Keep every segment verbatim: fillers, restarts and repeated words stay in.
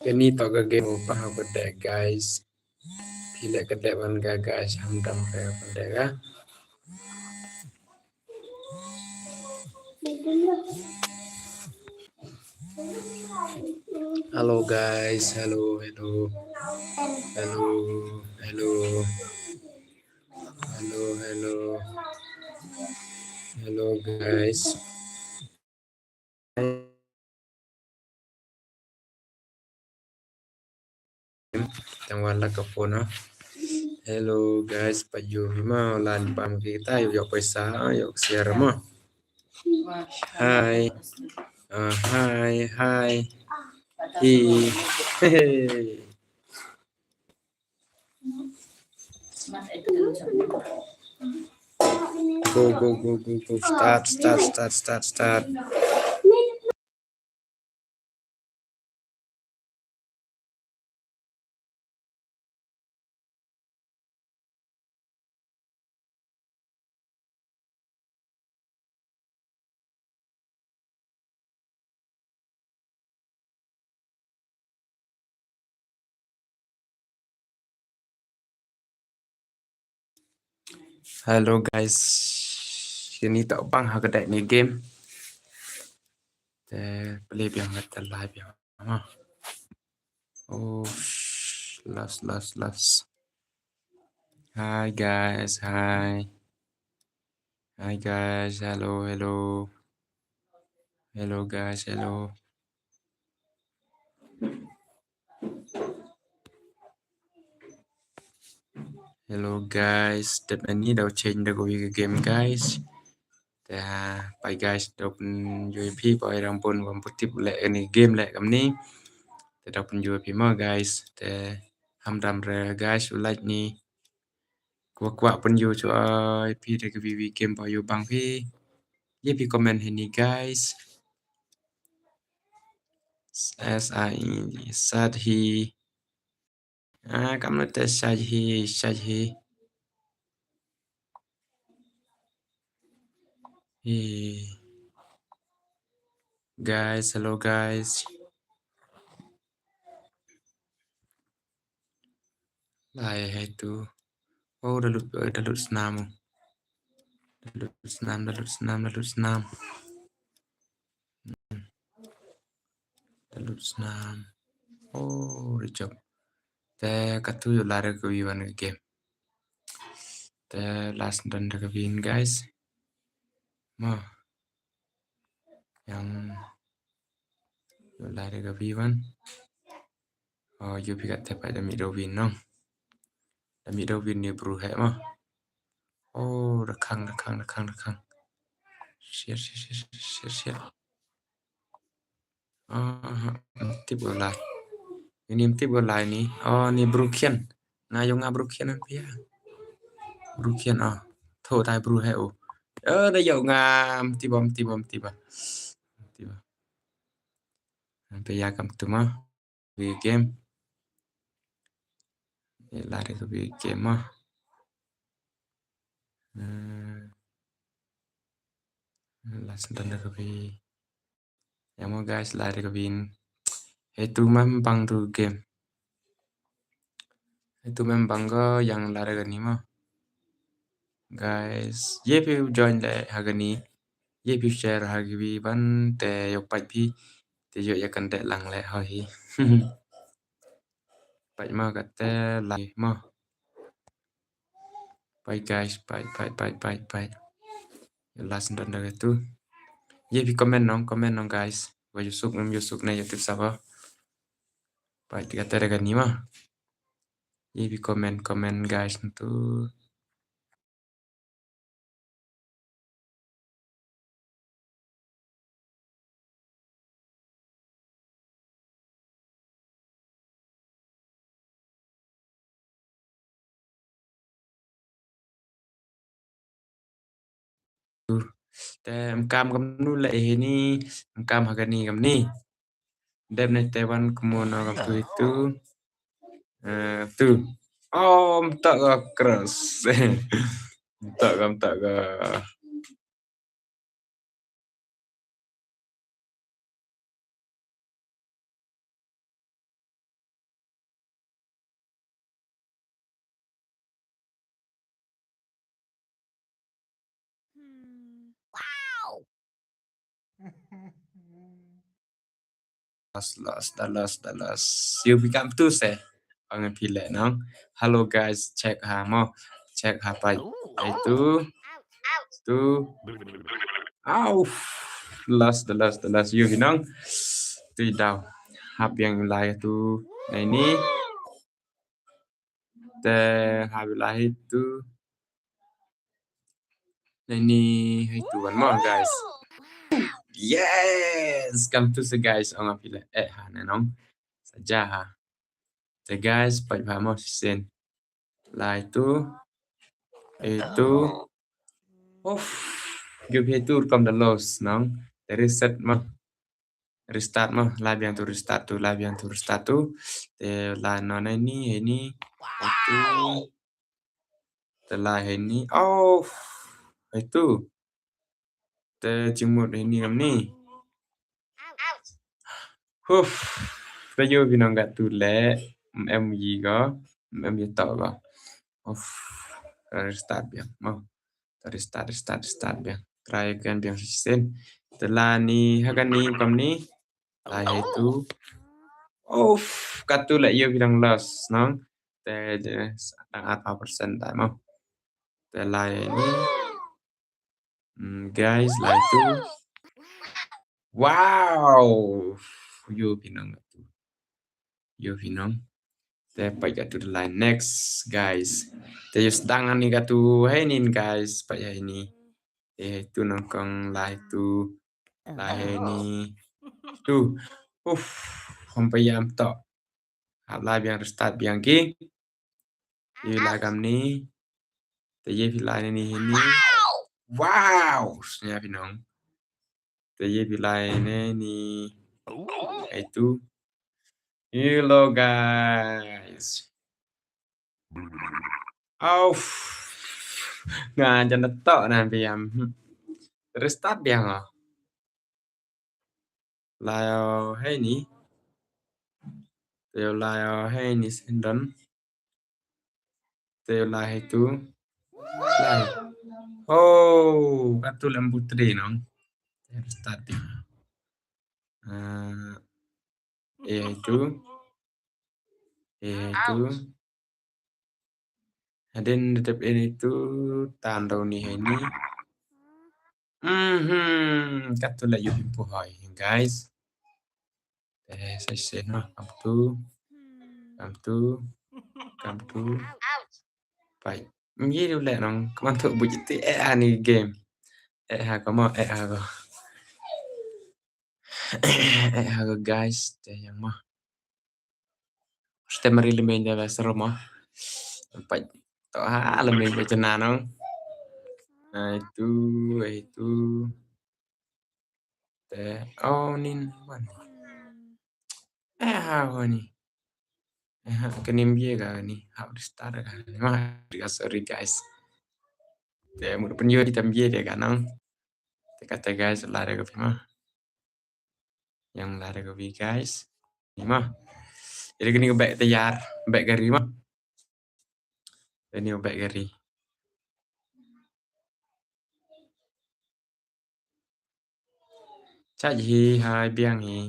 Kani to ka game u bang ha ka dek, guys. Phi leh ka dek ban ga, guys, ham dam re ka dek ga. Hello, guys. Hello, hello. Hello, hello. Hello, hello. Hello, guys. Tang wan la ka phone, ah. Hello, guys, pa yu ma lan pam kita, yu yok paisa, yok share ma. Hi. Ah, hi, hi. Hi. Hey. Go, go, go, go, go. Start, start, start, start, start. Hello, guys. Kani to bang ha ka dek ni game. Te play biang, te live biang. Oh, last, last, last. Hi, guys. Hi. Hi, guys. Hello, hello. Hello, guys. Hello. Hello, guys. Dep ani daw change da ka wi ka game, guys. Te, bye, guys. Daw pynjui phi, bye, rang pun, bam putip leh ani game leh kamni. Te daw pynjui phi mo, guys. Te, ham dam re, guys, u like ni. Kwah kwah pynjui chu ai phi da ka wi wi game ba yu bang phi. Ye phi comment hi ni, guys. S I, Sat hi. Ah, kam na te Sat hi, Sat hi. Hi. Guys, hello, guys. Lai hai tu. Oh, da lut, da lut snam. Da lut snam, da lut snam, da lut snam. Hmm. Da lut snam. Oh, da jop. Te katu yu lare ka wi wan ka game. Te last don da ka win, guys. Mo. Yang yu lare ka wi wan. Oh, yu phi kat te pa da mi do win nong. Da mi do win ni bru he mo. Oh, da khang, da khang, da khang, da khang. Share, share, share, share, share. Ah, tip ko lai. Ini tip ko lai ni. Oh, ni Brukian. Nga yung nga Brukian apa ya? Brukian, ah. Tho tai bru he, oh. Eh, da yung nga mtiba, mtiba, mtiba. Mtiba. Mpe ya kam tuma. Wi game. Ye lare ka wi game mo. Hmm. Last don da ka wi. Ya mo guys, lare ka wi. He tu mem bang tu game. He tu mem bang ko yang lare ka ni mo. Guys, ye phi join le ha ka ni. Ye phi share ha ka wi ban te yok pait phi. Te yok ya kan de lang le ho hi. Pait mo ka te lai mo. Pait guys, pait, pait, pait, pait, pait. Last don da tu. Ye phi comment nong, comment nong guys. Wa yu suk, mem yu suk ne yu tip sabo. Pait ka te da ka ni mo. Ye phi comment, comment guys tu. Te em kam kam nu le he ni, em kam ha ka ni kam ni. Dep ne te wan kmo no kam tu itu. Eh, tu. Oh, mta ka cross. Mta ka, mta ka. Wow. Lost, lost, da lost, da lost. Ïoh phi kam tu se. Ong phi leh nong. Hello guys, check ha mo. Check ha pait. Hai tu. Tu. Au. Lost, da lost, da lost. Ïoh phi nong. Tu i dau. Hap biang lai tu. Nai ni. Te hap lai tu. Nai ni hai tu one more guys. Yes, kam tu se guys, ong phi leh eh ha nai nong. Saja ha. Te guys, pait pha mo shisien. Lai tu. Hai tu. Uff. Ïoh phi tu kam da lost nong. Te reset mo. Restart mo, lai biang tu restart tu, lai biang tu restart tu. Te lai no nai ni, hai ni. Hai tu. Te lai hai ni. Oh. Hai tu. Te jingmut hai ni kam ni. Huh. Te ïoh phi nong ka tu leh. Em yi ko. Em yi to ko. Uff. Restart biang mo. Restart, restart, restart biang. Try again biang shisien. Te lai ni, ha kani kam ni. Lai hai tu. Uff, ka tu leh ïoh phi nong lost nong. Te dang arphew percent dei mo. Te lai ni. Hmm, guys, lai tu. Wow. Ïoh phi nong ka tu. Ïoh phi nong. Te pait ka tu da lai next guys. Te ïoh sdang ani ka tu hai ni guys, pait hai ni. Te tu nong kong lai tu. Lai hai ni. Tu. Uff, hom pait ïam to. Hap lai biang restart biang ki. Ïoh lai kam ni. Te ïoh phi lai ni hai ni. Wow, sngap phi nong. Te ïoh phi lai ni ni. Hai tu. Hello guys. Auf. Nga jan da to na biang. Restart biang ah. Lai hai ni. Te lai hai ni sendon. Te lai hai tu. Lai. Oh, ka tu lem putri nong. Te restart biang. Ah, eh, hai tu. Eh, hai tu. Hadien da dep eh, hai tu. Tan dau ni hai ni. Mhm, ka tu la ïoh phi pu hoi, guys. Eh, sa shisien noh, kam tu. Kam tu. Kam tu. Pait. Ym ye u leh nong, ka man tu buit te eh ha ni game. Eh ha ko mo, eh ha ko. Eh ha ko guys, te ïa mo. Ste mari lemeng da ba seru mo. Pait. To ha lemeng ba jena nong. Hai tu, hai tu. Te, oh, nin wan. Eh, ha, wan ni. Eh, ha, ka nim bie ka ni. Ha, restart ka ni. Ma, sorry, guys. Te, mut pun yo di tam bie de ka nang. Te kata, guys, la de ka phi ma. Yang la de ka phi, guys. Ni ma. Jadi kini ka bek tayar, bek gari ma. Ini ka bek gari. Chaj hi, hai biang hi.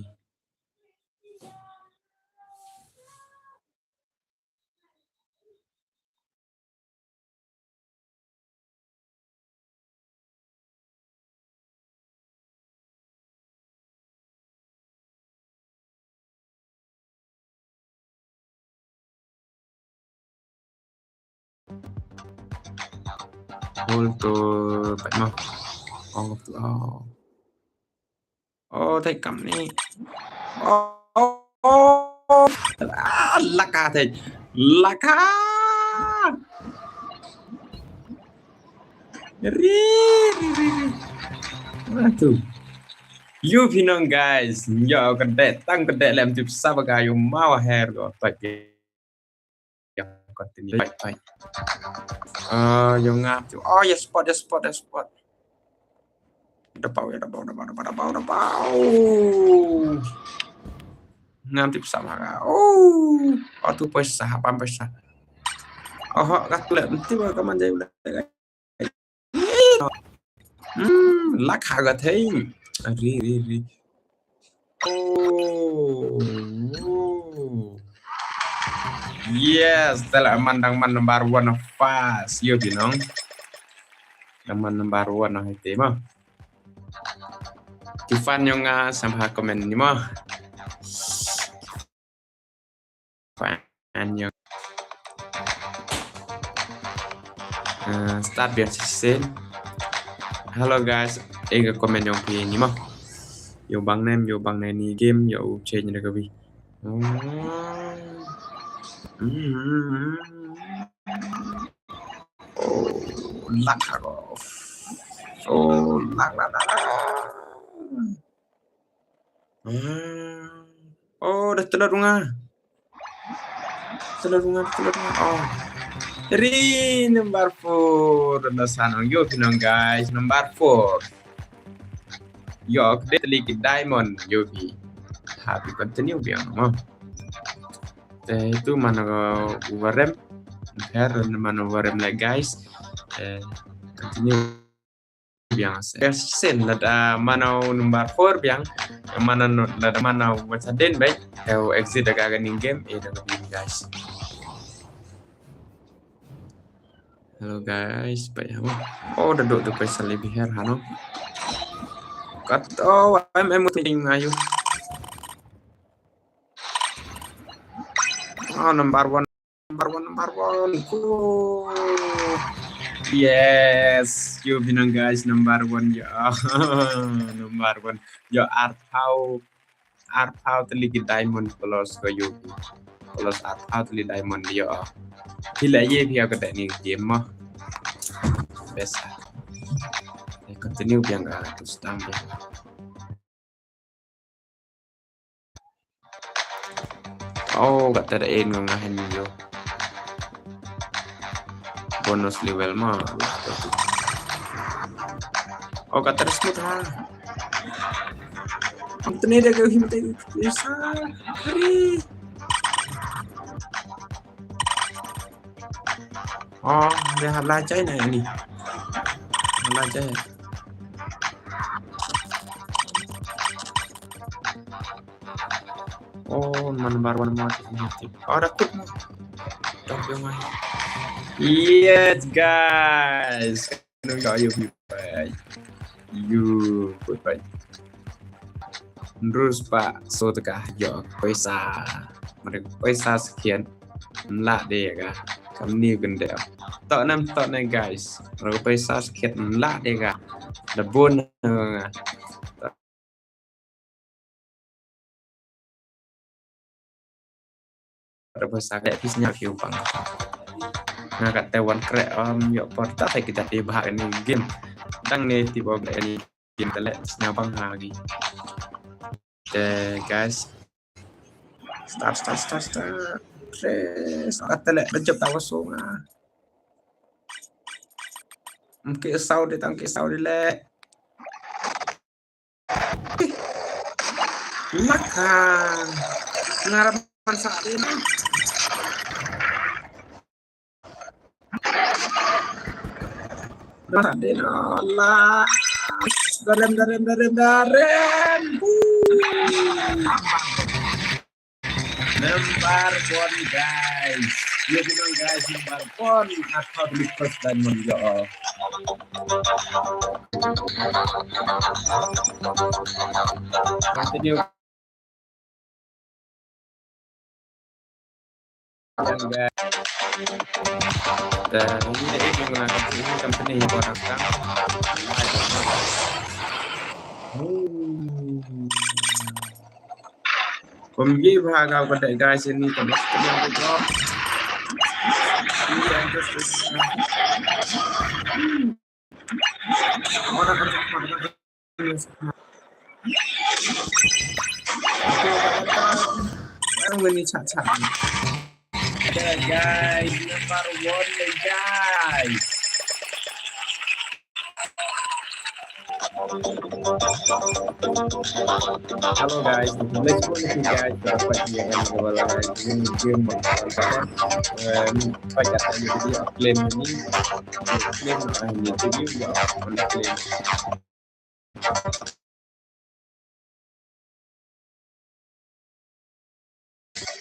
Hold to, pat mo. Oh, oh. Oh, thei kam ni. Oh, oh, oh. Ah, laka thei. Laka. Ri, ri, ri, ri. Mana tu? Ïoh phi nong guys. Ïoh ka dei, tang ka dei lem tip sa ba ka ïoh maw her ko. Pat. Ïa, continue. Bye, bye. Ah, ïa nga tu. Oh, ïa spot, ïa spot, ïa spot. Da pau, ïa da pau, da pau, da pau, da pau, da pau. Ngam tip sama ka. Oh, oh tu pisa, hapam pisa. Oh, ka tu leh, mesti ba ka manjai leh. Ih, Hmm, lak ha ka thei. Ri, ri, ri. Oh. Yes, te la man dang man number one of fast. Yo binong. Dang man number one of hiti mo. Ki fan yong nga sam ha comment ni mo. Fan yong. Uh, start biar sesen. Hello guys, e ka comment yong phi ni mo. Yo bang nem, yo bang nem ni game, yo change na ka bi. Hmm. Hmm. Oh, lak ha ko. Oh, lak, lak, lak, lak. Hmm. Oh, dah telur nga. Telur nga, telur nga. Oh. Ri number four. Dah sana. Yo, binong guys. Number four. Yo, kdei tylli ki diamond. Yo, bi. Happy continue biang mo. Te itu mana ko warem. Her mana warem like guys. Eh, continue biang se. Sen lada mano number four biang. Mano lada mano what's a den bai. Te exit daga ka ning game. Eh, daga game guys. Hello guys, baik ya. Oh, dah duduk tu pesa lebih her hano. Kat oh, M M tu ing ayu. Oh, number one, number one, number one. Oh. Yes, yo binong guys, number one ya. Number one. Yo arpau arpau tylli ki diamond plus ko yo. Plus arpau tylli diamond yo. Phi la ye phi ka dek ni game mo. Best. Eh, continue biang ka tu stang biang. Oh, kat tara en ngah ni yo. Bonus level ma. Oh, kat tara smooth ha. Ang tene da ka him te isa. Hari. Oh, dia hala jai na ini. Hala jai. Oh, number one mo. Oh, dah kut mo. Dah mo. Yes, guys. Nung ka ayu bi pai. You good pai. Ndrus pa so ta ka yo paisa. Mare paisa sakhiat. Mla de ka. Kam ni gun de. Tok nam tok ne guys. Mare paisa sakhiat mla de ka. Da bun. Ada bahasa kayak bisnya view bang. Nga kat Taiwan krek om yok portal kita di bahak ini game. Dang ni tiba ini game telek senya bang lagi. Okay guys. Start start start start. Press kat telek lejep tawa sunga. Mungkin sau di tangki sau di lek. Laka. Ngarap man sa din. Sa din Allah. Darem darem darem darem. Number one guys. Yo binong guys number one. Aku beli first diamond yo. Continue. Dan ini dia yang menggunakan ini company yang orang sekarang. Kum gi bha ka ka dei guys ini ka bas ka yang ka drop. Ini yang just this. Mana kan mana kan. Yang ini caca. Okay guys, number one guys. Hello guys, let's go with you guys. Uh, fight me and go like in game of um, fight at the video of claim me. Claim I need to give you on the claim.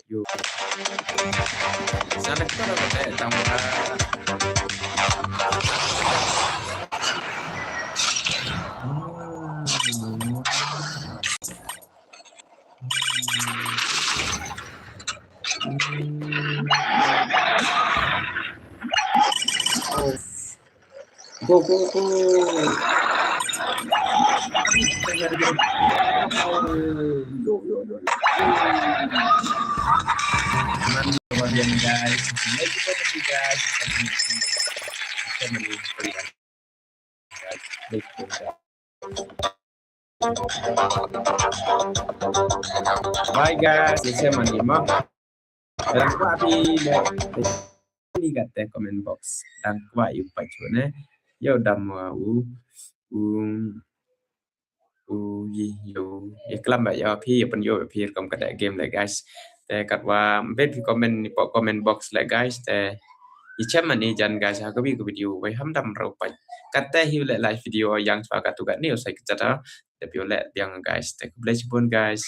Yo. Sana kita dah kata tambah. Go, go, go. Yo, yo, yo. Guys. Let's go, guys. Bye guys, ïa shem hangne mo. Dang kwah phi leh ni katte comment box. Dang kwah ïa u peit shuh ne. Ïa u dam wa u u u ïa u ïa klam ba ïa phi ïa pynïoh phi rukom ka game leh guys. Te katwa ym phi comment ni hapoh comment box leh guys te ïa shem hangne jan guys ha kawi ka video wei ham dam ruh peit. Katte hi u leh live video ïa shuwa katto katne u sai kjat ha. Te phi u leh biang guys te khublei shibun guys.